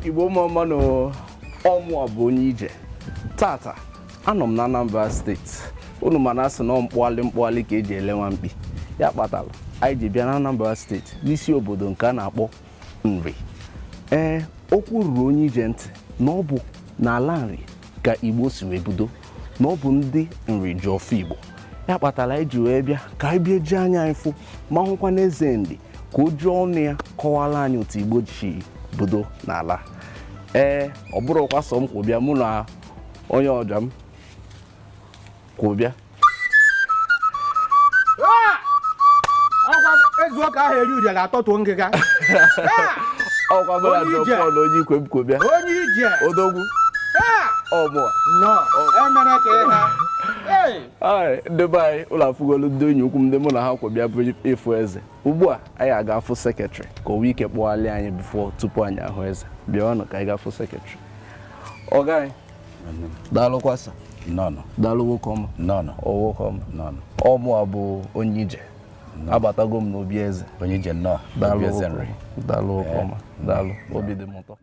Igbo mma mma nụ. Ọ mụa bụ onye ije. Tata anọ m na Anambra steeti. Unu ma na a sị na mkpụghalị mkpụghalị ka eji ele nwa mkpi. Ya kpatara anyị ji bịa na Anambra steeti, n'isi obodo nke a na-akpọ Nri. Ee, okwu ruru onye ije ntị na ọ bụ n'ala Nri ka Igbo si wee bido, na ọ bụ ndị Nri ji ọfọ Igbo. Ya kpatara anyị ji wee bịa ka anyị bịa ji anya anyị fụ ma hụkwa n'eze Nri ka o ji ọnụ ya kọwara anyị otu Igbo ji bido n'ala. Ee, ọ bụrụkwa sọ m kwụ bịa, mụ na onye ọja m kwụ bịa. Ọkwa ezu ụka ahụ eri uri ga-atọtuo ngịga. Ọkwa mụ na Onye John ije. Paul onye ikwe m kwụ bịa. Onye ije. Odogwu. Ọ mụa. Nnọọ, emere ka ị ha. Ee. Ai, ndị be anyị, unu afụgolu ndị enyi ukwu m, ndị mụ na ha kwụ bịa bụ ịfụ eze. Ugbu a anyị aga afụ secretary ka o nwee ike kpọghalị anyị before, tupu anyị ahụ eze. Bịawanụ ka anyị ga-afụ secretary. Ọga anyị, daalụkwa sir. Nnọọ. Daalụ, nwoke ọma. Nnọọ. Ọ nwoke ọma. Nnọọ. Ọ mụa bụ onye ije. Abatago m n'obi eze. Onye ije, nnọọ. Daalụ Obi eze nwoke Nri. ọma. Daalụ, nwoke ọma, daalụ. Obi dị m ụtọ.